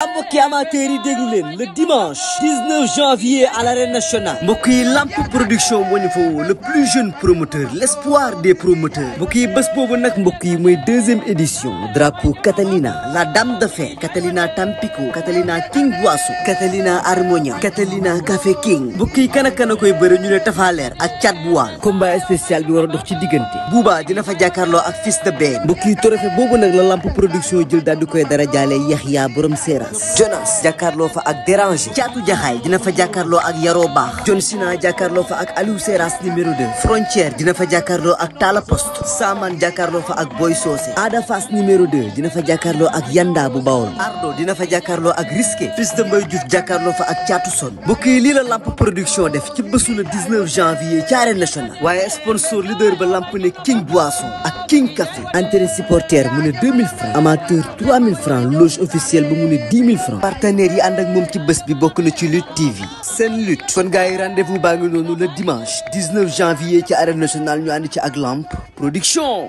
mbokki amateurs yi déglu leen le dimanche 19 janvier à l'arène nationale mbokk yi Lamp production moo ñu fa woo le plus jeune promoteur l'espoir des promoteurs mbokk yi bés boobu nag mbokk yi mooy deuxième édition drapeau Catalina la dame de fer Catalina Tampico Catalina King Boisson Catalina Harmonia Catalina Café King mbokk yi kan koy bëre ñu ne Tafaleer ak Thiat bu Waal combat spécial bi war a dox ci diggante Bouba dina fa jàkkaarloo ak Fils de Ben mbokk yi trophée boobu nag la Lamp production jël daal di koy dara jaale Yaxya borom Seera Jonas jàkkaarloo fa ak Déranger Caatu Jaxaay dina fa jàkkaarloo ak Yaroo Baax John Sina jàkkaarloo fa ak Aliou Seras numéro 2 Frontière dina fa jàkkaarloo ak Tala Poste Saman jàkkaarloo fa ak Boy Socé Ada Fass numéro 2 dina fa jàkkaarloo ak Yanda bu Bawol Ardo dina fa jàkkaarloo ak Risqué Fils de Mbaye Diouf jàkkaarloo fa ak Caatu Son mbokk yi lii la Lamp production def ci bésu le 19 janvier ci arène nationale waaye sponsor leader ba Lamp ne King Boisson ak King Café entrée supporter mu ne 2000 francs amateur 3000 francs loge officielle ba mu ne 10 000 francs partenaires yi ànd ak moom ci bés bi bokk na ci Lutte TV seen lutte kon gars yi rendez-vous baa ngi noonu le dimanche 19 janvier ci arène nationale ñu ànd ci ak Lamp production.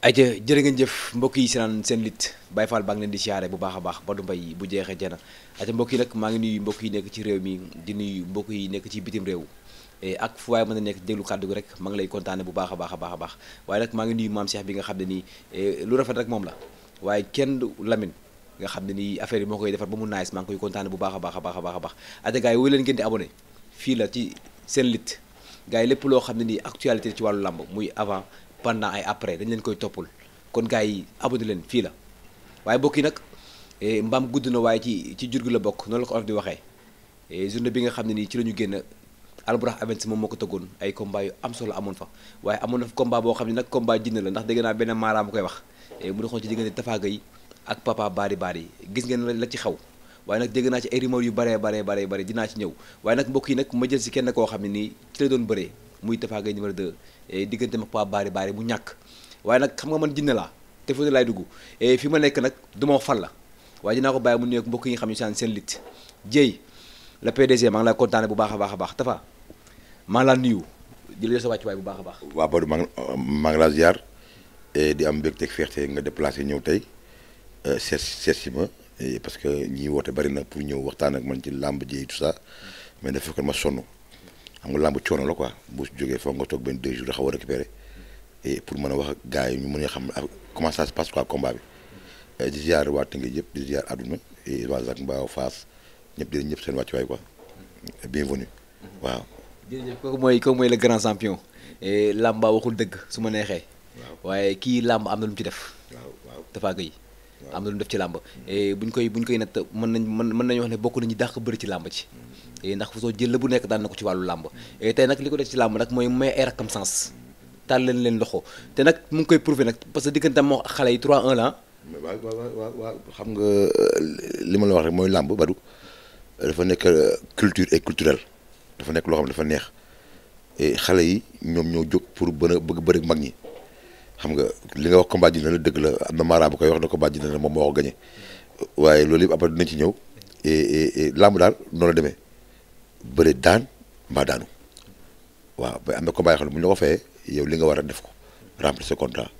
ayca jërë ngeen jëf mbokk yi si naan seen lutte Baye Fall baa ngi leen di siyaare bu baax a baax Badou Mbaye bu jeexee jana ayca mbokk yi nag maa ngi nuyu mbokk yi nekk ci réew mi di nuyu mbokk yi nekk ci bitim réew ak fu waaye mën a nekk déglu kàddu gi rek maa ngi lay kontaane bu baax a baax a baax a baax waaye nag maa ngi nuyu maam Cheikh bi nga xam ne nii lu rafet rek moom la waaye kenn Lamine nga xam ne nii affaire yi moo koy defar ba mu nice maa ngi koy kontaane bu baax a baax a baax a baax a baax ayca gars yi wooyu leen ngeen di abonné fii la ci seen lutte gars yi lépp loo xam ne nii actualité ci wàllu lamb muy avant pendant ay après dañ leen koy toppul kon gars yi abonné leen fii la waaye bokk yi nag mbaam gudd na waaye ci jur gi la bokk noonu la ko olof di waxee journée bi nga xam ne nii ci la ñu génn Albourakh Events moom moo ko tëggoon ay combat yu am solo amoon fa waaye amoon na fa combat boo xam ne nag combat jinne la ndax dégg naa benn maaraam koy wax mu doxoon ci diggante Tafa Gueye ak Papa Bari gis ngeen la ci xaw waaye nag dégg naa ci ay rumeur yu bare dinaa ci ñëw waaye nag mbokk yi nag ma jël si kenn koo xam ne nii ci la doon bëree muy Tafa Gueye numéro 2 diggante ma Papa Bari mu ñàkk waaye nag xam nga man jinne laa te fu ne laay dugg fi ma nekk nag du ma fal la waaye dinaa ko bàyyi mu nuyoog mbokk yi nga xam ne saan seen lit Dieye le PDG maa ngi lay kontaane bu baax a baax a baax Tafa maa ngi laa nuyu di la jox sa wàccuwaay bu baax a baax. waaw Badou maa ngi laa ziar di am mbégte ak fierté nga déplacé ñëw tey seet si ma parce que ñi woote bari na pour ñëw waxtaan ak man ci làmb ji tout ça mais dafa fekkoon ma sonn xam nga làmb coono la quoi bu jógee foog nga toog benn 2 jours xaw a récupérer et pour mën a wax ak gars yi ñu mën a xam comment ça se passe quoi combat bi di ziar waa Tëngéej yëpp di ziar àdduna et waa Zac Mbao Fass ñëpp di ñëpp seen wàccuwaay quoi bienvenue waaw. jërëjëf kooku mooy le grand champion làmba waxul dëgg su ma neexee waaye kii làmb am na lu mu ci def waaw Tafa Gueye am na lu mu def ci làmb buñ koy natt mën nañu wax ne bokk nañu dàq bëri ci làmb ci ndax fu soo jël bu nekk daan na ko ci wàllu làmb tey nag li ko def ci làmb nag mooy may ay rakkam sens taal leen loxo te nag mu ngi koy prouver nag parce que diggante moo xale yi 3-1 la waaw xam nga li ma la wax rek mooy làmb Badou dafa nekk culture et culturel dafa nekk loo xam ne dafa neex xale yi ñoom ñoo jóg pour bëgg bëri mag ñi xam nga li nga wax combat ji na la dëgg la am na maara bu koy wax na combat ji na la moom moo ko gagné waaye loolu yëpp après dinañ ci ñëw làmb daal noonu la demee bëri daan mbaa daanu waaw ba am na combat yoo xam ne bu ñu la ko fayee yow li nga war a def ko remplir sa contrat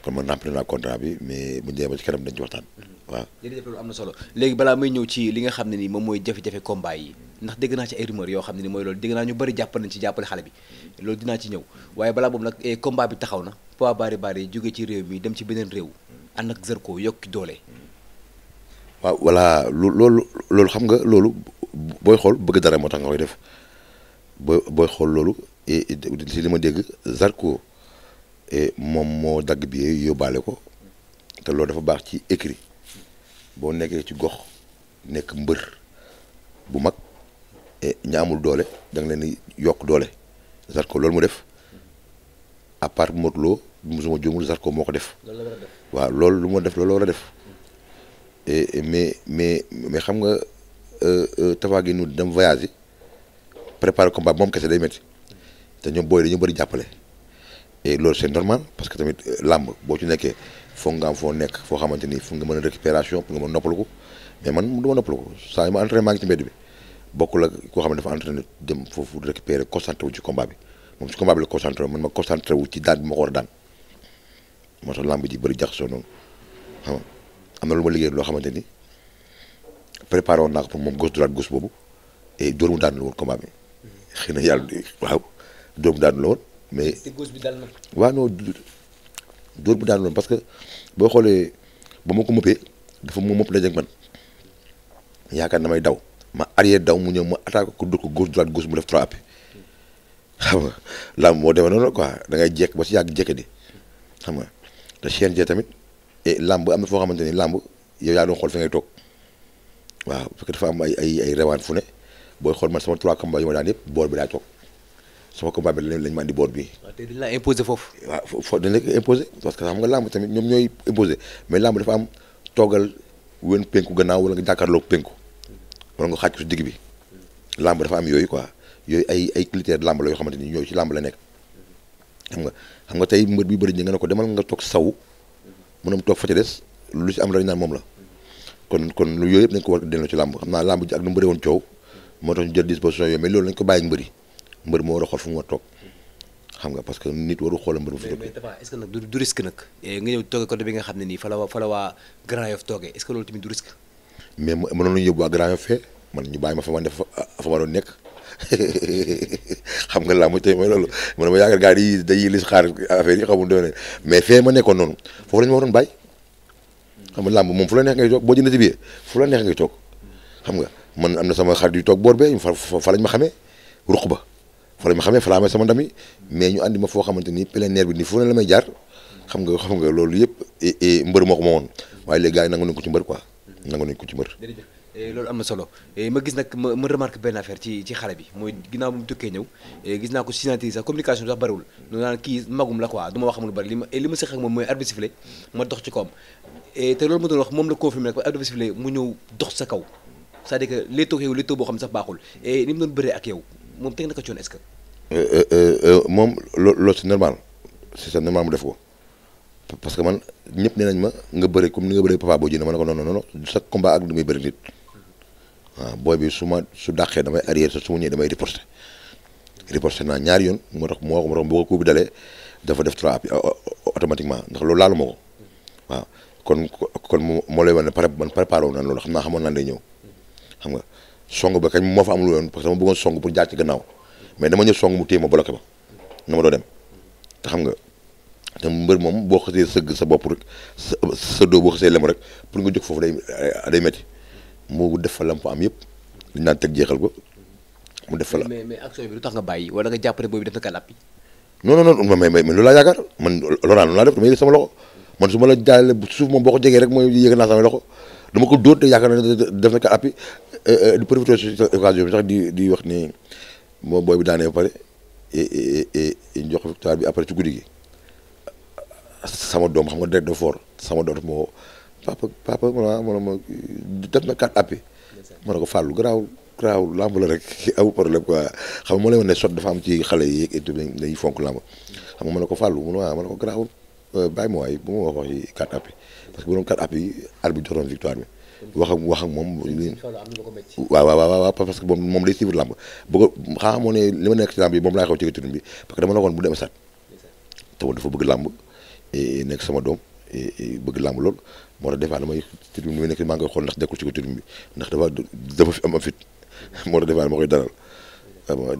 kon man remplir naa contrat bi mais bu ñu demee ba ci kanam dañ ci waxtaan waaw. jërëjëf loolu am na solo léegi balaa may ñëw ci li nga xam ne ni moom mooy jafe-jafe combat yi ndax dégg naa ci ay rumeur yoo xam ne ni mooy loolu dégg naa ñu bëri jàpp nañ ci jàppale xale bi loolu dinaa ci ñëw waaye balaa boobu nag combat bi taxaw na Papa Bari jógee ci réew mi dem ci beneen réew ànd ak Zarko yokki doole. waaw voilà loolu xam nga loolu booy xool bëgg dara moo tax nga koy def booy xool loolu si li ma dégg Zarko moom moo dagg bi yóbbaale ko te loolu dafa baax ci écrit boo nekkee ci gox nekk mbër bu mag ña amul doole da nga leen di yokk doole Zarko loolu mu def à part Modou Lo mosuma juumul Zarko moo ko def. waaw loolu lu ma def loolu war a def mais xam nga Tafa Gueye nu dem voyage yi préparer combat moom kese day métti te ñoom booy dañu bëri jàppale et loolu c'est normal parce que tamit làmb boo ci nekkee foog nga am foo nekk foo xamante ni fu nga mën a récupération pour nga mën a noppalu ko mais man du ma noppalu ko saa yu ma entraîné maa ngi ci mbedd bi bokkul ak koo xam ne dafa entraîné dem foofu récupérer concentré wu ci combat bi moom ci combat bi la concentré wu man ma concentré wu ci daan bi ma ko war a daan moo tax làmb ji bëri jaxasoo noonu xam nga am na lu ma liggéey loo xamante ni préparé woon naa ko pour moom gauche droite gauche boobu et dóor mu daanu la woon combat bi xëy na yàlla waaw dóor mu daanu la woon mais. te gauche bi dal na. waaw non dóor mu daanu la woon parce que boo xoolee ba ma ko mëppee dafa mu mëpp dajeeg man yaakaar na may daw ma arrière daw mu ñëw ma attaqué ko dóor ko gauche droite gauche mu def 3 appuis xam nga làmb moo demee noonu quoi da ngay jekk ba si yàgg jekke di xam nga te CNG tamit et làmb am na foo xamante ni làmb yow yaa doon xool fi ngay toog waaw parce que dafa am ay rewaan fu ne booy xool man sama 3 combats yi ma daan yëpp boor bi daa toog sama combat bi lañ ma andi boor bi. waaw te dañ la imposé foofu. waaw foofu dañ la ko imposé parce que xam nga làmb tamit ñoom ñooy imposé mais làmb dafa am toogal wen penku gannaaw wala nga jàkkaarloog penku wala nga xaaj ko si digg bi làmb dafa am yooyu quoi yooyu ay critères làmb la yoo xamante ni ñooyu ci làmb la nekk xam nga tey mbër bi bëri ñi nga ne ko demal nga toog saw mënam toog fa ca des lu ci am la ñu naan moom la kon lu yooyu yëpp nañ ko war a delloo ci làmb xam naa làmb ji ak nu mu bëree woon coow moo tax ñu jël disposition yooyu mais loolu nañ ko bàyyi mbër moo war a xool fu mu war a toog xam nga parce que nit waru xool mbër mu fi toog. mais Tapha est-ce que nag du risque nag nga ñëw toogee côté bi nga xam ne nii fa la waa Grand Yoff toogee est-ce que loolu tamit du risque. mais mënoon nañu yóbbu waa Grand Yoff fee man ñu bàyyi ma fa ma def fa ma doon nekk xam nga làmb tey mooy loolu man ma yaakaar gars yi dañuy lis xaar affaire yi xamul doone mais fee ma nekkoon noonu foofu la ñu ma waroon bàyyi xam nga làmb moom fu la neex ngay toog boo jëndee ci biir fu la neex ngay toog xam nga man am na sama xarit yu toog boor bee fa lañ ma xamee ruq ba fa lañ ma xamee fa laa amee sama ndam yi mais ñu andi ma foo xamante ni plein air bi nii fu ne la may jaar xam nga loolu yëpp mbër moo ko ma woon waaye léegi gars yi nangu nañ ko ci mbër quoi nangu nañ ko ci mbër. loolu am na solo ma gis nag ma remarque benn affaire ci xale bi mooy ginnaaw bu mu tukkee ñëw gis naa ko signature sax communication sax bariwul nu naan kii magum la quoi du ma wax amul bari li ma seq ak moom mooy arbitre sifflé ma dox ci kawam te loolu ma doon wax moom la confirmé rek arbitre sifflé mu ñëw dox sa kaw c'est-à-dire que léetoo yow léetoo boo xam sax baaxul et ni mu doon bëree ak yow moom teg na ko coon est-ce que moom loolu c'est normal c'est normal mu def ko parce que man ñëpp nee nañ ma nga bëri comme ni nga bëri Papa Boy Djiné ma ne ko non non non sa combat ak du muy bëri nit waaw booy bi su dàqee damay arrière su ma ñëwee damay riposté naa ñaari yoon moo tax boo ko bi dalee dafa def 3 appuis automatiquement ndax loolu laalu ma ko waaw kon moo lay wax ne man préparé wu naa loolu xam naa xamoon naa day ñëw xam nga song ba kañ moo fa amul woon parce que dama bëggoon song pour jaar ci gannaaw mais dama ñëw song mu téye ma bloqué ma nga ma doo dem te xam nga te mbër moom boo xasee sëgg sa bopp rek sa doo boo xasee lem rek pour nga jóg foofu day métti moo def fa lam fa am yëpp li naan teg jeexal ko mu def fa la. mais action bi lu tax nga bàyyi wala nga jàpp ne boobu def na kàllaap bi. non mais loolu laa yaakaar man loolu laa def damay yëg sama loxo man su ma la jaarale suuf moom boo ko jegee rek mooy yëg naa sama loxo dama ko dóor te yaakaar na def na kàllaap bi di profité ci occasion bi sax di wax ni moo booy bi daanee ba pare jox victoire bi après ci guddi gi. sama doom xam nga direct de fort sama doom moo papa ma def na 4 appuis ma ne ko fàllu garaaw lamb la rek amu problème quoi xam nga moo lay wax ne sot dafa am ci xale yi et dañuy fonk lamb xam nga ma ne ko fàllu mu ne waaw ma ne ko garaawul bàyyi ma waay bu ma wax ci 4 appuis parce que bu doon 4 appuis arbitre bi jotoon victoire bi wax ak moom waaw parce que moom lay suivre lamb bëgg xanaa moo ne li ma nekk ci lamb yi moom laay xaw ci tribune bi parce que dama la woon bu dem sat te dafa bëgg lamb nekk sama doom bëgg làmb lool moo tax des fois damay tribune bi nekk maa ngi koy xool ndax dekkul ci ko tribune bi ndax dafa fi am fit moo tax des fois dama koy dalal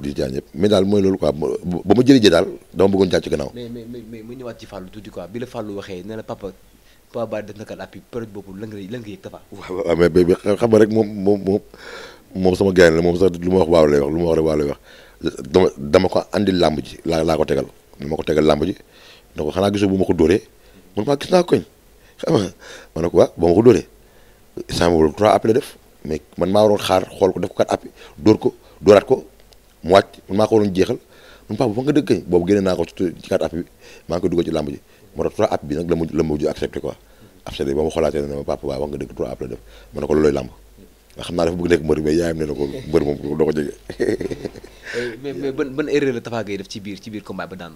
di jaan ñëpp mais daal mooy loolu quoi ba ma jëlee daal dama bëggoon jaar ci gannaaw. mais mu ñëwaat ci Fallou tuuti quoi bi la Fallou waxee ne la papa Ba def na kat appui période boobu lan nga yëg Tapha. waaw mais bi xam nga rek moom sama gars la moom sax lu ma wax waaw lay wax lu ma wax rek waaw lay wax dama ko andi làmb ji laa ko tegal dama ko tegal làmb ji. donc xanaa gisoo bu ma ko dóoree man maa gis naa koñ xam nga ma ne ko waaw ba ma ko dóoree sàmm boobu 3 appuis la def mais man maa waroon xaar xool ko def ko 4 appuis dóor ko dóoraat ko mu wàcc man maa ko waroon jeexal man papa ba nga dëgg kañ boobu génne naa ko ci 4 appuis bi maa ngi koy dugal ci làmb ji moo tax 3 appuis bi nag la mujj accepté quoi accepté ba ma xoolaatee ne ma papa waaw wax nga dëgg 3 appuis la def ma ne ko loolooy làmb nga xam naa dafa bëgg nekk mbër mais yaayam ne na ko mbër moom doo ko jege. mais ban erreur la Tapha Gueye def ci biir combat ba daan.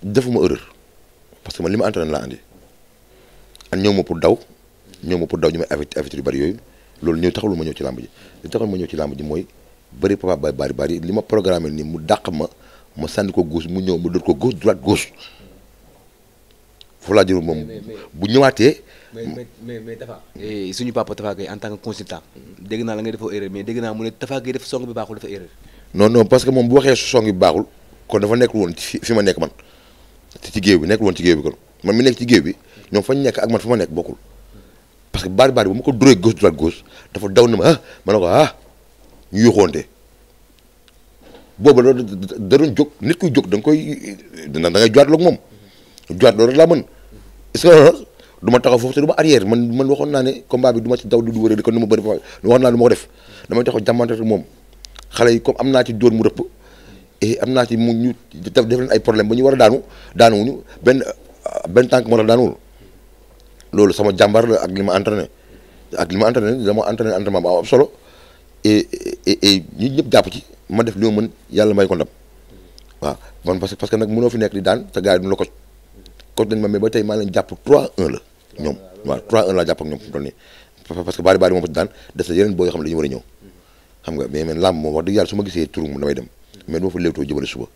defuma erreur parce que man li ma entraîné laa andi ñëw ma pour daw ñu may avertir yu bari yooyu loolu ñëw taxul ma ñëw ci làmb ji li taxul ma ñëw ci làmb ji mooy bëri Papa bari li ma programmé nii mu dàq ma sànni ko gauche mu ñëw mu dóor ko gauche droite gauche foofu laa jël moom bu ñëwaatee. mais Tafa. suñu papa Tafa Gueye en tant que consultant. dégg naa la nga defoo erreur mais dégg naa mu ne Tafa Gueye def song bi baaxul dafa erreur. non parce que moom bu waxee song bi baaxul kon dafa nekkul woon fi ma nekk man ci géew bi nekkul woon ci géew bi kon man mi nekk ci géew bi ñoom fañ nekk ak man fa ma nekk bokkul parce que baari bu ma ko duree gauche droite gauche dafa daw na ma ma ne ko ñu yuuxoonte boobu da doon jóg nit kuy jóg da nga koy da ngay joitloog moom joit loolu rek laa mën est-ce que du ma taxaw foofu te du ma arrière man waxoon naa ne combat bi du ma ci daw du wëree di kon nu ma bëri waxoon naa du ma ko def damay taxaw jàmmante ak moom xale yi comme am naa ci dóor mu rëpp et am naa ci mu ñu def leen ay problème ba ñu war a daanuwuñu benn tànk moo tax daanuwul loolu sama jàmbar la ak li ma entraîné dama entraîné entraînement ba am solo et ñi ñëpp jàpp ci ma def li ma mën yàlla may ko ndam waaw man parce que nag mënoo fi nekk di daan te gars yi duñu la ko dañ ma mais ba tey maa leen jàpp 3-1 la ñoom waaw 3-1 laa jàpp ak ñoom fi mu toll nii parce que bari moom ci daan des na yeneen boo yoo xam ne dañu war a ñëw xam nga mais man làmb moom wax dëgg yàlla su ma gisee turu damay dem mais duma fa léewtoo jëbale suba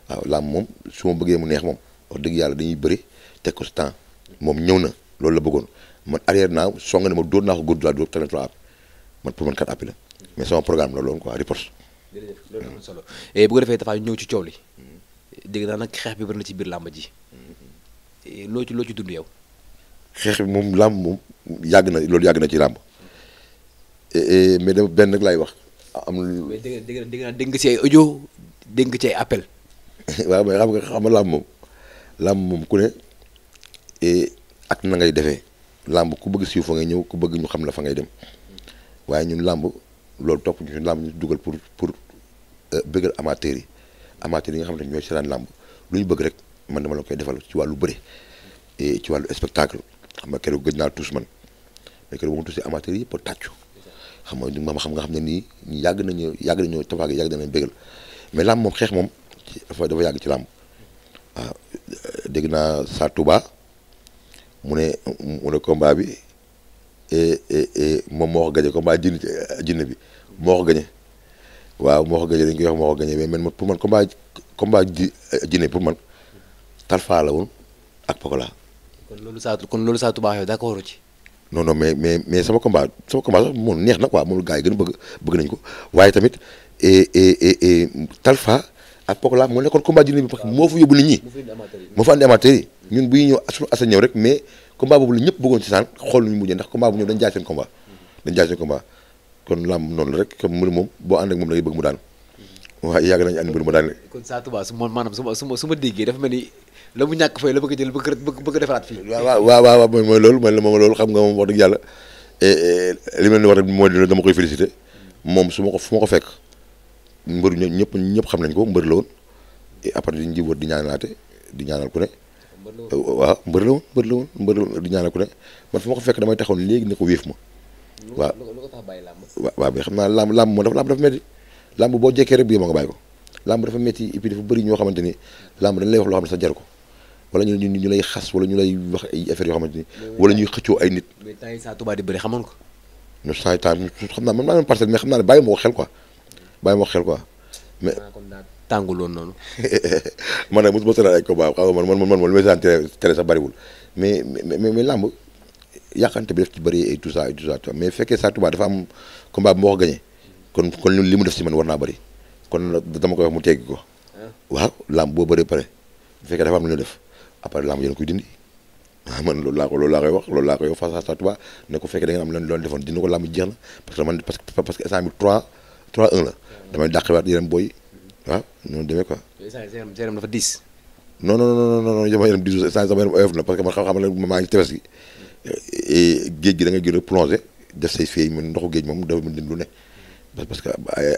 waaw làmb moom su ma bëggee mu neex moom wax dëgg yàlla dañuy bëri teg ko si temps moom ñëw na loolu la bëggoon man arrière naa song ne ma dóor naa ko góor dóor tamit 3 appuis man pour man 4 appuis la mais sama programme la loolu quoi riposte. jërëjëf loolu am na solo et bu ko defee dafaa ñëw ci coow li dégg naa nag xeex bi bari na ci biir làmb ji loo ci dund yow. xeex bi moom làmb moom yàgg na ci làmb mais dama benn rek laay wax. mais dégg nga ci ay audio dégg nga ci ay appel. waaw mais xam nga làmb moom ku ne ak na ngay defee làmb ku bëgg siiw fa ngay ñëw ku bëgg ñu xam la fa ngay dem waaye ñun làmb loolu topp ñu làmb ñu dugal pour bëggal amateurs yi nga xam ne ñooy seetaan làmb lu ñu bëgg rek man dama la koy defal ci wàllu bëre et ci wàllu spectacle xam nga keroog gëj naa tuus man mais keroog bu ma tuusee amateurs yi yëpp a tàccu xam nga xam ne nii yàgg nañu Tapha Gueye yàgg nañu bëggal mais làmb moom xeex moom dafa yàgg ci làmb waaw dégg naa Sa Touba mu ne combat bi moom moo ko gañe combat jinne bi moo ko gañe waaw moo ko gañe dañ koy wax moo ko gañe mais man pour man combat jinne pour man Talfa la woon ak Pokola. kon loolu Sa Touba yow d'accord ci. non mais sama combat sax moom neex na quoi moom gars yi gën a bëgg nañu ko waaye tamit Talfa ak Pokola moo nekkoon combat jinne bi parce que moo fa yóbbu nit ñi. moo fa andi amateurs yi ñun bu ñuy ñëw suñu asa ñëw rek mais combat boobu la ñëpp bëggoon ci saan xool nu ñu mujjee ndax combat bu ñëw dañ jaay seen combat kon làmb noonu la rek comme mbir moom boo ànd ak moom da ngay bëgg mu daan waaye yàgg nañu ànd mbir mu daan. kon Sa Touba su ma déggee dafa mel ni la mu ñàkk fay la bëgg a jël bëgg a defaraat fii. waaw mooy loolu xam nga moom wax dëgg yàlla li mel ni wax rek mooy dama koy félicité moom fu ma ko fekk mbër ñëpp xam nañ ko mbër la woon et après di njiboot di ñaanalaate di ñaanal ku ne. waaw mbër la woon di ñaanal ku ne man fu ma ko fekk damay taxaw léegi ne ko wéef ma. waaw waaw mais xam naa làmb moom dafa métti làmb boo jekkee rek bii ma nga bàyyi ko làmb dafa métti et puis dafa bëri ñoo xamante ni làmb dañ lay wax loo xam ne sax jar ko wala ñu lay xas wala ñu lay wax ay affaires yoo xamante ni wala ñuy xëccoo ay nit. mais temps yi Sa Touba di bëri xamoon ko. non saa yu temps xam naa man maa ngi parcelle mais xam naa ne bàyyi ma ko xel quoi mais. tàngul woon noonu. man nag mosuma seetaan ay combat xam nga man li may seetaan télé sax bariwul mais làmb yàqante bi def ci bëri et tout ça mais fekkee Sa Touba dafa am combat bi moo ko gagné kon li mu def si man war naa bëri kon dama koy wax mu teggi ko. waaw làmb boo bëree pare bu fekkee dafa am lu ñu def après làmb yéen koy dindi waaw man loolu laa koy wax face à Sa Touba ne ko fekkee da ngeen am loolu defoon dindi ko làmb jeex na parce que instant bi 3-1 la damay dàqewaat yeneen booy. waaw noonu demee quoi. yaram dafa diis. non sama yaram diis sama yaram oyof na parce que man xam ne maa ngi tefes gi géej gi da ngay gën a plongé def say fii man ndoxu géej moom dafa mën lu ne parce que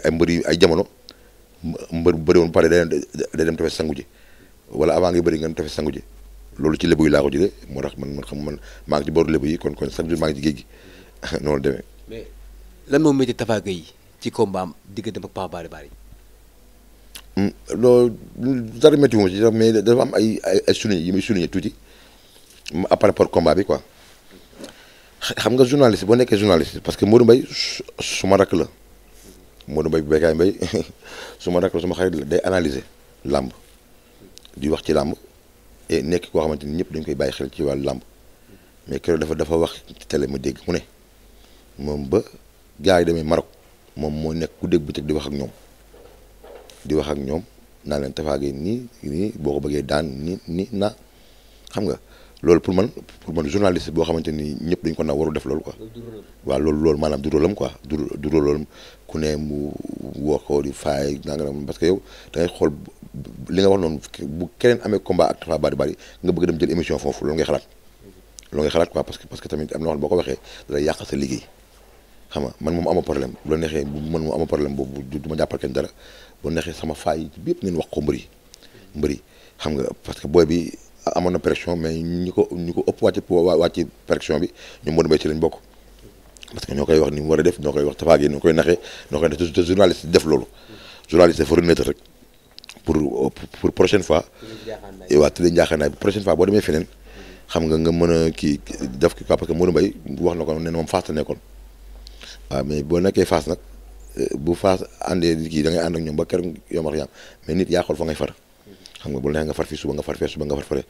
ay mbër yi ay jamono mbër bu bëri woon pare day dem tefes sangu ji wala avant ngay bëri ngeen tefes sangu ji loolu ci lébu yi laa ko jëlee moo tax man maa ngi ci booru lébu yi kon chaque jour maa ngi ci géej gi noonu demee. mais lan moo métti Tapha Gueye ci combat am diggante ak Pape Bari Bari. loolu dara métti wu ma ci mais dafa am ay souligné yi muy souligné tuuti par rapport combat bi quoi xam nga journaliste boo nekkee journaliste parce que Modou Mbaye suma rakk la Modou Mbaye bu Bécaye Mbaye suma rakk la suma xarit la day analyser làmb di wax ci làmb et nekk koo xamante ni ñëpp dañ koy bàyyi xel ci wàllu làmb mais keroog dafa wax ci télé ma dégg mu ne moom ba gars yi demee Maroc moom moo nekk ku dégg bëccëg di wax ak ñoom naa leen Tapha Gueye nii boo ko bëggee daan nii naa xam nga loolu pour man journaliste boo xamante ni ñëpp dañ ko na waru def loolu quoi. waaw loolu maanaam du rôlam quoi du rôlam ku ne mu woo ko di faay nanga parce que yow da ngay xool li nga wax noonu bu keneen amee combat ak Tapha Bari nga bëgg dem jël émission foofu loolu ngay xalaat quoi parce que tamit am na wax boo ko waxee da lay yàq sa liggéey xam nga man moom ama problème bu la neexee man moom ama problème boobu du ma jàppal kenn dara bu neexee sama faay bi yëpp ngeen wax ko mbëri xam nga parce que booy bi amoon na pression mais ñu ko ëpp wàcc pression bi ñoom Modou Mbaye ci lañ bokk parce que ñoo koy wax ni mu war a def ñoo koy wax Tapha Gueye ñoo koy naxee ñoo koy def te journaliste def loolu journaliste dafa remettre rek pour prochaine fois waaw te leen njaaxaanaay prochaine fois boo demee feneen xam nga mën a kii def ki quoi parce que Modou Mbaye wax na ko ne moom Fass la nekkoon waaw mais boo nekkee Fass nag bu Fass àndee kii da ngay ànd ak ñoom ba keroog yow ma mais nit yaa xool fa ngay far xam nga bu neex nga far fii suba nga far fee suba nga far fare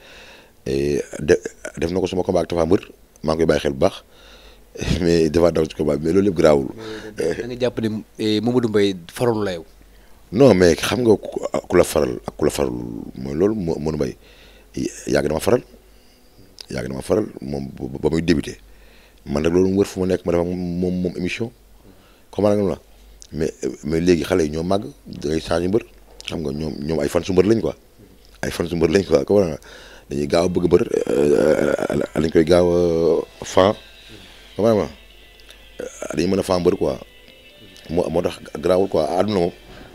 def na ko sama combat ak Tapha Mbeur maa ngi koy bàyyi xel bu baax mais dafa daw ci combat bi mais loolu yëpp garaawul. da nga jàpp ne Mamadou Mbaye farul la yow. non mais xam nga ku la faral ak ku la farul mooy loolu Modou Mbaye yàgg dama faral moom ba muy débuté man nag loolu mu wër fu ma nekk ma def ak moom émission comment nga la mais léegi xale yi ñoo màgg da ngay changé mbër xam nga ñoom ay fan su mbër lañ quoi. comment dañuy gaaw a bëgg mbër dañ koy gaaw a fan vraiment dañuy mën a fan mbër quoi moo tax garaawul quoi àdduna moom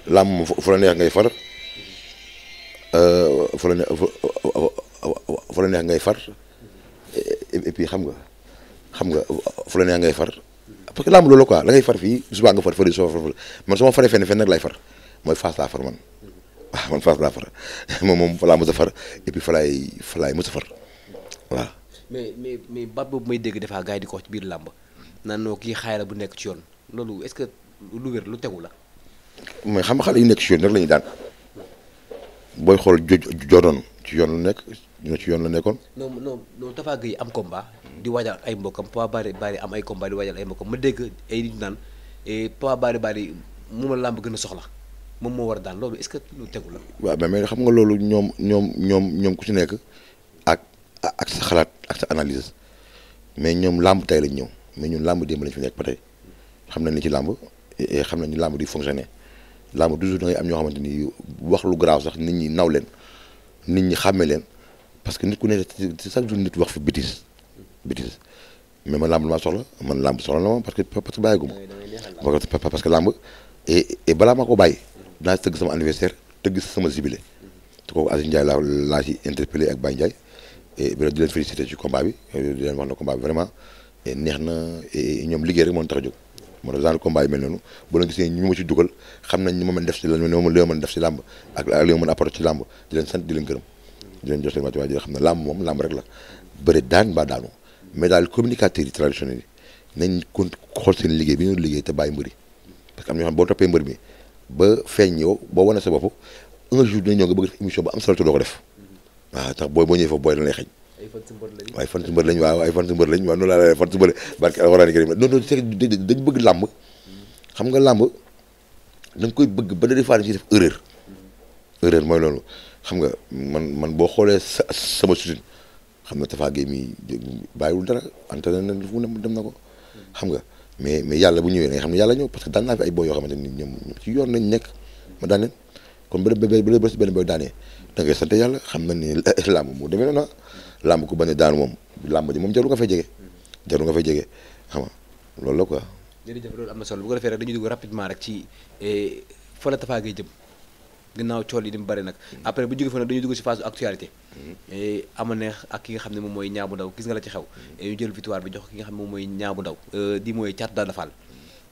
làmb moom fu la neex ngay far fu la neex ngay far et puis xam nga fu la neex ngay far parce que làmb loolu quoi la ngay far fii subaa nga far fële soo far man soo ma faree fenn nag lay far mooy Fass laa far man. waaw man Fass laa far moom fa laa mës a far et puis fa laay mës a far waaw. mais baat boobu may dégg defaa gars yi di ko wax ci biir làmb naan noo kii xaay la bu nekk ci yoon loolu est-ce que lu wér lu tegu la. mais xam nga xale yu nekk ci yoon rek la ñuy daan booy xool jodoon ci yoon lu nekk dina ci yoon la nekkoon. non Tapha Gueye am combat di waajal ay mbokkam Papa Bari am ay combat di waajal ay mbokkam ma dégg ay nit naan Papa Bari moom la làmb gën a soxla. moom moo war a daan loolu est-ce que lu tegu la. waaw mais xam nga loolu ñoom ku ci nekk ak sa xalaat ak sa analyse mais ñoom làmb tey lañ ñëw mais ñun làmb démb lañ fi nekk ba tey xam nañ ni ci làmb xam nañ ni làmb di fonctionner làmb toujours da ngay am ñoo xamante ni wax lu garaaw sax nit ñi naw leen nit ñi xàmme leen parce que nit ku ne chaque jour nit wax fi bêtise mais man làmb la maa soxla na ma parce que bàyyiguma parce que làmb et balaa maa ko bàyyi dinaa tëgg sama anniversaire tëgg sama jubilé te kooku Aziz Ndiaye laa ci interpellé ak Baye Ndiaye et di leen félicité ci combat bi di leen wax na combat bi vraiment neex na ñoom liggéey rek moo tax a jóg moo tax genre combat yi mel noonu bu la gisee ñu ma ci dugal xam nañ ñi ma mën def ci li ma mën def ci làmb ak li ma mën apporter ci làmb di leen sant di leen gërëm di leen jox seen matuwaay di leen xam ne làmb moom làmb rek la bëri daan mbaa daanu mais daal communicateurs yi traditionnels yi nañ kon xool seen liggéey bi ñu liggéey te bàyyi mbëri parce que am na ñoo xam boo toppee mbër mi ba feeñ yow boo wane sa bopp un jour dina ñëw nga bëgg def émission ba am solo te doo ko def waaw tax boo ñëwee foofu booy dañ lay xañ ay fan si mbër lañ waaw noonu laa fan si mbër barke alxuraan karim non dañ bëgg làmb xam nga làmb da nga koy bëgg ba da fois ci def erreur mooy loolu xam nga man boo xoolee sama sutin xam na Tapha Gueye mi bàyyiwul dara entraîné na fu ne dem na ko xam nga mais yàlla bu ñëwee da nga xam ne yàlla ñëw parce que daan naa fi ay boy yoo xamante ni ñoom ci yoon nañ nekk ma daan leen kon ba si benn boy daanee da ngay sant yàlla xam na ni làmb mu demee noonu làmb ku bañ a daanu moom làmb ji moom jarul nga fay jege xam nga loolu la quoi. jërëjëf loolu am na solo bu ko defee rek dañuy dugg rapidement rek ci fa la Tapha Gueye jëm ginnaaw cool yi di mu bëri nag après bu jógee fa nag dañuy dugg si phase actualité ama neex ak ki nga xam ne moom mooy Niang bu Ndaw gis nga la ci xew ñu jël victoire bi jox ki nga xam ne moom mooy Niang bu Ndaw di mooy Thiatou Daouda Fall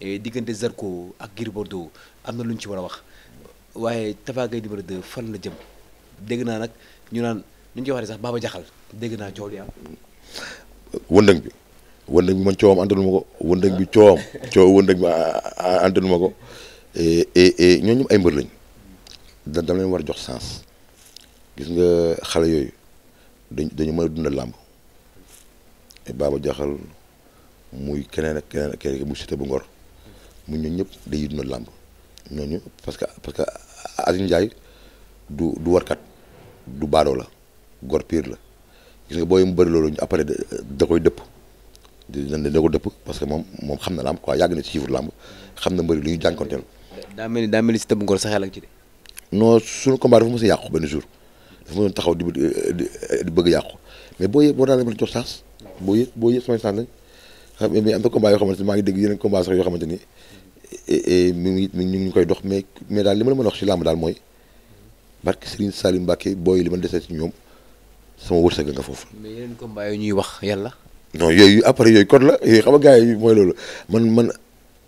diggante Zarko ak Gris Bordeaux am na lu ñu ci war a wax waaye Tapha Gueye numéro 2 fan la jëm dégg naa nag ñu naan ñu ngi koy waxee sax Baba Jaxal dégg naa coow li am wëndëng bi man coowam àndalu ma ko wëndëng bi wëndëng bi àndalu ma ko et ñooñu ay mbër lañ dama leen war a jox sens gis nga xale yooyu dañu mën a dundal làmb Baba Jaxal muy keneen ak keneen ak keneen muy Siteu bu Ngor mu ñooñu ñëpp dañuy dundal làmb ñooñu parce que Aziz Ndiaye du warkat du baadoo la gor pire la gis nga booy mu bëri loolu après da koy dëpp da ko dëpp parce que moom xam na làmb quoi yàgg na ci suivre làmb xam na mbëri lu ñu jànkonteel. daa mel ni Siteu bu Ngor sa xel ak ci de. non suñu combat dafa mos a yàqu benn jour dafa mos a taxaw di bëgg yàqu mais boo daan la jox chance boo yëg samay chance lañ xam mais am na combat yoo xamante ni maa ngi dégg yeneen combat sax yoo xamante ni mi ngi koy dox mais daal li ma la mën a wax ci làmb daal mooy barke Serigne Salim Mbacké booy li ma desee ci ñoom sama wërsëg nga foofu. mais yeneen combat yooyu ñuy wax yàlla. non yooyu après yooyu code la yooyu xam nga gars yi mooy loolu man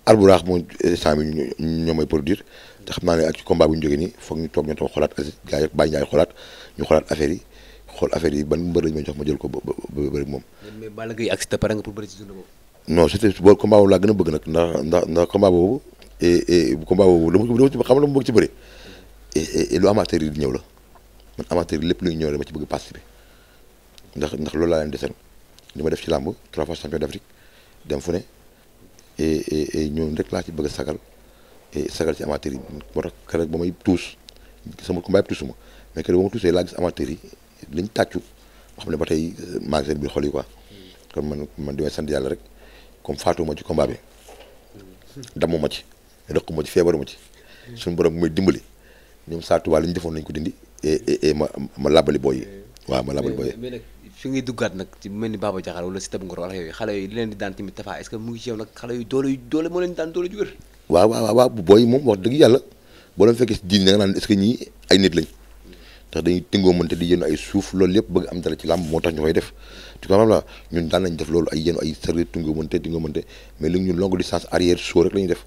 Alburax moom instant bi ñoo may produire te xam naa ne ak ci combat bu ñu jógee nii foog ñu toog xoolaat gars yi bàyyi ñaay xoolaat ñu xoolaat affaire yi xool affaire yi ban mbër lañu may jox ma jël ko ba bëri moom. mais Balla Gaye ak Siteu pare nga pour bëri ci journée boobu. non c'était boobu combat boobu laa gën a bëgg nag ndax combat boobu combat boobu dama ci xam la ma bëgg ci bëri lu amateur yi di ñëw la man amateur yi lépp lu ñu ñëw dama ci bëgg participer ndax loolu laa leen desal li ma def ci làmb 3 fois champion d'Afrique dem fu ne ñoom rek laa ci bëgg a sagal ci amateur yi moo tax keroog ba may tuus sama combat yëpp tuusuma mais keroog ba ma tuusee laa gis amateur yi liñ tàccu ma xam ne ba tey maa ngi seen biir xol yi quoi kon man di may sant yàlla rek comme faatuma ci combat bi damu ma ci rëqu ma ci feebaru ma ci suñu borom bu may dimbali ñoom saa tubaab li ñu defoon nañ ko dindi ma labali booy yi waaw ma labali booy yi. mais nag fi ngay duggaat nag ci mel ni Baba Diakhal wala Siteu bu Ngor wala yooyu xale yooyu li leen di daan tamit Tapha est-ce que mu ngi ci yow nag xale yu doole moo leen di daan doole ju wér. waaw booy moom wax dëgg yàlla boo leen fekkee si diini da nga naan est-ce que ñii ay nit lañ ndax dañuy tëngoo mënte di yéen ay suuf loolu yëpp bëgg am dara ci làmb moo tax ñu koy def tu comprends la ñun daan nañ def loolu ay yéen ay sari tëngoo mënte mais li ñun longue distance arrière saut rek la ñuy def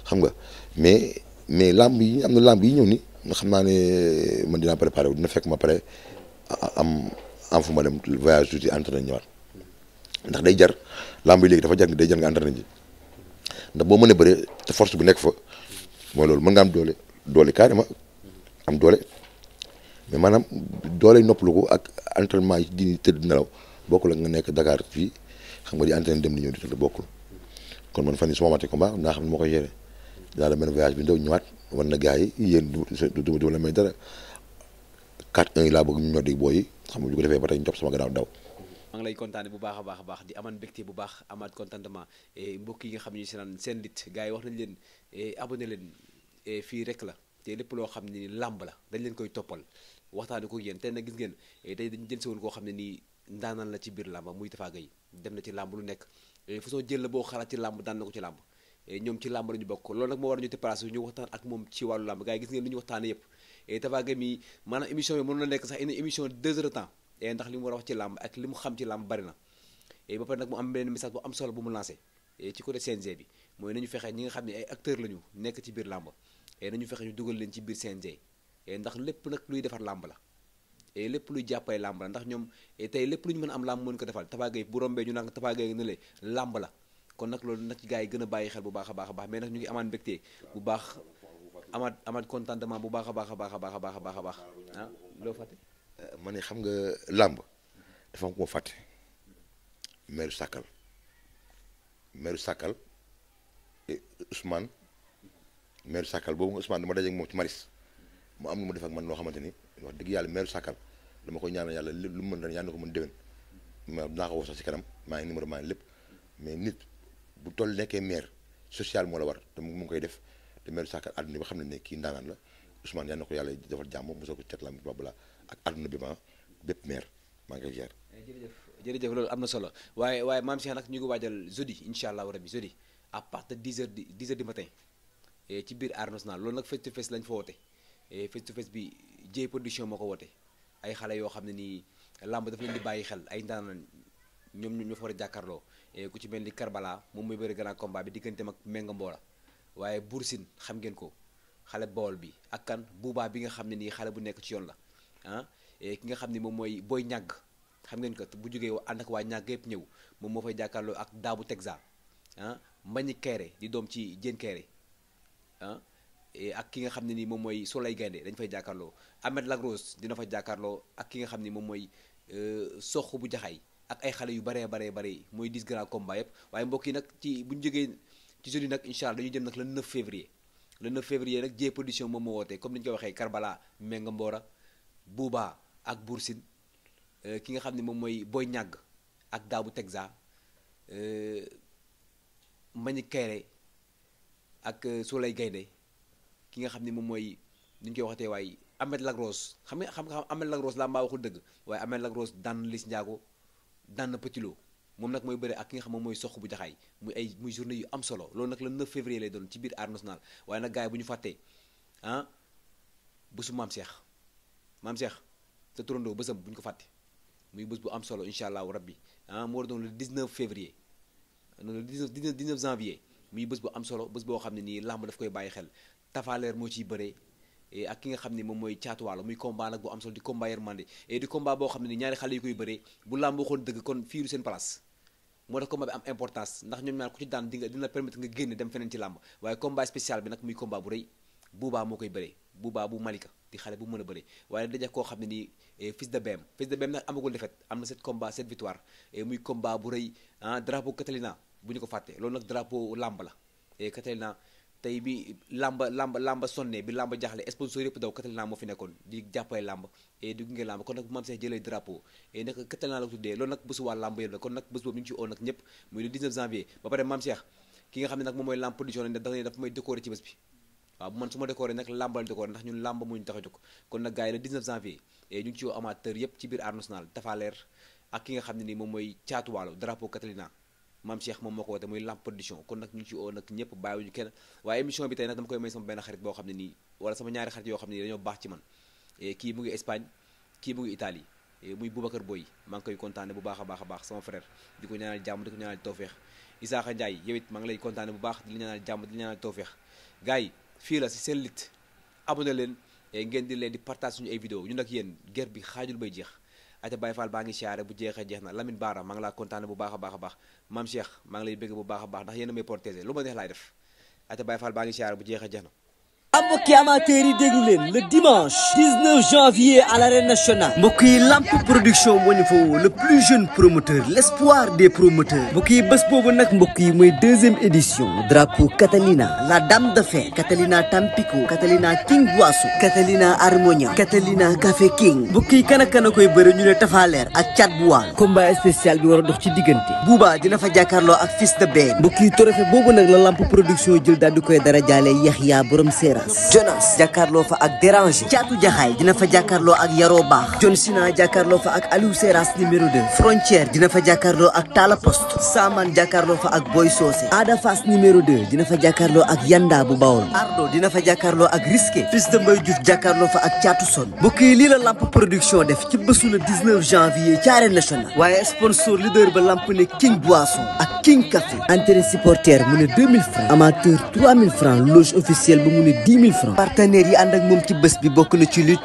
xam nga mais làmb yi am na làmb yi ñëw ni nga xam naa ne man dinaa préparé wu dina fekk ma pare am fu ma dem voyage tuuti entraîné ñëwaat ndax day jar làmb yi léegi dafa jar day jar nga entraîné ji ndax boo mënee bëre te force bu nekk fa mooy loolu mën nga am doole carrément am doole mais maanaam doole noppalu ko ak entraînement yi di tëdd nelaw bokkul ak nga nekk Dakar fii xam nga di entraîné dem di ñëw di tëdd bokkul kon man fan yii su ma amatee combat naa xam ne moo koy gérer dinaa dem benn voyage bi ndaw ñëwaat wan na gars yi yéen du la may dara 4-1 yi laa bëgg ñu ñor di booy yi xam nga ñu ko defee ba tey ñu topp sama gannaaw daw. maa ngi lay kontaane bu baax a baax di aman mbégte bu baax amaat contentement mbokk yi nga xam ne ñu si naan seen lit gars yi wax nañ leen abonné leen fii rek la te lépp loo xam ne ni làmb la dañ leen koy toppal waxtaane ko yéen tey nag gis ngeen tey dañu jël si woon koo xam ne nii ndaanaan la ci biir làmb muy Tapha Gueye dem na ci làmb lu nekk façon jël la boo xalaat ci làmb daan na ko ci làmb ñoom ci làmb la ñu bokk loolu nag moo war a ñu te place ñu waxtaan ak moom ci wàllu làmb gars yi gis ngeen li ñu waxtaane yëpp Tapha Gueye mi maanaam émission bi mënoon na nekk sax une émission 2 heures de temps ndax li mu war a wax ci làmb ak li mu xam ci làmb bari na ba pare nag mu am benn message bu am solo bu mu lancé ci côté CNG bi mooy nañu fexe ñi nga xam ne ay acteurs lañu nekk ci biir làmb nañu fexe ñu dugal leen ci biir CNG ndax lépp nag luy defar làmb la lépp luy jàppale làmb la ndax ñoom tey lépp lu ñu mën a am làmb mën ko defal Tapha Gueye bu rombee ñu naan Tapha Gueye ne le làmb la kon nag loolu nag ci gars yi gën a bàyyi xel bu baax a baax a baax mais nag ñu ngi amaan mbégte bu baax amaat contentement bu baax a baax a baax a baax a baax a baax a baax ah loo fàtte ma ne xam nga làmb dafa am ko fàtte meeru Sakal Ousmane meeru Sakal boobu nga Ousmane dama daje ak moom ci Maris mu am nu mu def ak man loo xamante ni wax dëgg yàlla meeru Sakal dama koy ñaanal yàlla lu mu mën ren yàlla na ko mën déwén ma dinaa ko woo sax ci kanam maa ngi numéro maa ngi lépp mais nit bu toll nekkee maire social moo la war te mu ngi koy def te meeru Sakal àdduna bi xam ne kii ndaanaan la Ousmane yàlla na ko yàlla defal jàmm mosoo ko cet lam boobu la ak àdduna bi ma bépp maire maa ngi koy ziar. jërëjëf loolu am na solo waaye maam Cheikh nag ñu ngi waajal jeudi incha allahu rabi jeudi à partir de 10 heures du matin ci biir Arène Nationale loolu nag face to face lañ fa woote face to face bi Dieye production moo ko woote ay xale yoo xam ne nii làmb daf leen di bàyyi xel ay ndaanaan ñoom ñu fa war a jàkkaarloo ku ci mel ni Karbala moom mooy bëri grand combat bi digganteem ak Menga Mboola waaye Bour Sine xam ngeen ko xale Bawol bi ak kan Buuba bi nga xam ne nii xale bu nekk ci yoon la ki nga xam ne moom mooy Boy Ñàgg xam ngeen ko bu jógee ànd ak waa ñàgg yëpp ñëw moom moo fay jàkkaarloo ak Daabu Tegza Mbañi Kayre di doom ci Diène Kayre ak ki nga xam ne nii moom mooy Solay Gaynde dañ fay jàkkaarloo Ahmed Lagros dina fa jàkkaarloo ak ki nga xam ni moom mooy sox bu jaxaay ak ay xale yu baree mooy 10 grands combats yëpp waaye mbokk yi nag ci bu ñu jógee ci jeudi nag incha allah dañuy jëm nag le 9 février le 9 février nag Dieye production moom moo wootee comme ni ñu ko waxee Karbala Menga Mbora Bouba ak Boursine ki nga xam ne moom mooy Boy Ñàgg ak Daabu Tegza Mbagnick Kaïré ak Souley Gaynde ki nga xam ne moom mooy ni ñu koy waxatee waaye Ahmed Lagros xam nga Ahmed Lagros laa mbaa waxul dëgg waaye Ahmed Lagros daan Liss Ndiago daan na Petit Lo moom nag mooy bëre ak ki nga xam moom mooy sox bu jaxaay muy journée yu am solo loolu nag le 9 février lay doon ci biir Arène Nationale waaye nag gars yi bu ñu fàttee bésu maam Cheikh te turandoo bésam bu ñu ko fàtte muy bés bu am solo incha allahu rabbi moo doon le 19 février le 19 janvier muy bés bu am solo bés boo xam ne nii làmb daf koy bàyyi xel Tafaleer moo ciy bëree ak ki nga xam ne moom mooy caatuwaalo muy combat nag bu am solo di combat yermande et di combat boo xam ne nii ñaari xale yu koy bëree bu làmb waxoon dëgg kon fii du seen place moo tax combat bi am importance ndax ñoom ñaar ku ci daan dina permettre nga génn dem feneen ci làmb waaye combat spécial bi nag muy combat bu rëy Bouba moo koy bëree Bouba bu Malika di xale bu mën a bëree waaye daje koo xam ne nii fils de BM nag amagul défaite am na 7 combats 7 victoire muy combat bu rëy drapeau Catalina bu ñu ko fàtte loolu nag drapeau làmb la et Catalina tey bi làmba sonne bi làmba jaxle sponsor yëpp daw Catalina moo fi nekkoon di jàppale làmb et di gunge làmb kon nag Mame Cheikh jëlee drapeau et nag Catalina la ko tuddee loolu nag bésu waa làmb yëpp la kon nag bés boobu ñu ngi ci oo nag ñëpp muy le 19 janvier ba pare Mame Cheikh ki nga xam ne nag moom mooy làmb production ne dafa may décorer ci bés bi waaw bu man su ma décoré nag làmbal décoré ndax ñun làmb moo ñu tax a jóg kon nag gars yi le 19 janvier et ñu ngi ci woo amateur yëpp ci biir Arène Nationale Tafaleer ak ki nga xam ne nii moom mooy caatuwaalo drapeau Catalina Mame Cheikh moom moo ko woote muy lamp production kon nag ñu ngi ci oo nag ñëpp bàyyiwuñu kenn waaye émission bi tey nag dama koy may sama benn xarit boo xam ne nii wala sama ñaari xarit yoo xam ne nii dañoo baax ci man kii mu ngi Espagne kii mu ngi Italie muy Boubacar Boy maa ngi koy kontaane bu baax a baax sama frère di ko ñaanal jàmm di ko ñaanal tawfeex Isaaxa Ndiaye yow it maa ngi lay kontaane bu baax di la ñaanal jàmm di la ñaanal tawfeex gars yi fii la si seen lit abonné leen ngeen di leen di partage suñu ay vidéo ñun nag yéen guerre bi xaajul bay jeex ate Baye Fall baa ngi siyaare bu jeexee jeex na Lamine Bara maa ngi laa kontaane bu baax a baax Mame Cheikh maa ngi lay bëgg bu baax a baax ndax yéen a may protéger lu ma neex laay def ate Baye Fall baa ngi siyaare bu jeexee jeex na mbokki amateurs yi déglu leen le dimanche 19 janvier à l'arène nationale mbokk yi Lamp production moo ñu fa woo le plus jeune promoteur l'espoir des promoteurs mbokk yi bés boobu nag mbokk yi mooy 2e édition drapeau Catalina la dame de fer Catalina Tampico Catalina King Boisson Catalina Harmonia Catalina Café King mbokk yi kan ak kan a koy bëre ñu ne Tafaleer ak Thiat bu Waal combat spécial bi war a dox ci diggante Bouba dina fa jàkkaarloo ak fils de BM mbokk yi trophée boobu nag la Lamp production jël daal di koy dara jaale Yaxya borom Seras Jonas jàkkaarloo fa ak Déranger Caatu Jaxaay dina fa jàkkaarloo ak Yaroo Baax John Sina jàkkaarloo fa ak Aliou Seras numéro 2 Frontière dina fa jàkkaarloo ak Tala Poste Saman jàkkaarloo fa ak Boy Socé Ada Fass numéro 2 dina fa jàkkaarloo ak Yanda bu Bawol Ardo dina fa jàkkaarloo ak Risqué fils de Mbaye Diouf jàkkaarloo fa ak Caatu Son mbokk yi lii la Lamp production def ci bésu le 19 janvier ci Arène Nationale waaye sponsor leader ba Lamp ne King Boisson ak King Café entrée supporter mu ne 2000 francs amateur 3000 francs loge officielle ba mu ne 10 000 francs partenaires yi ànd ak moom ci bés bi bokk na ci lutte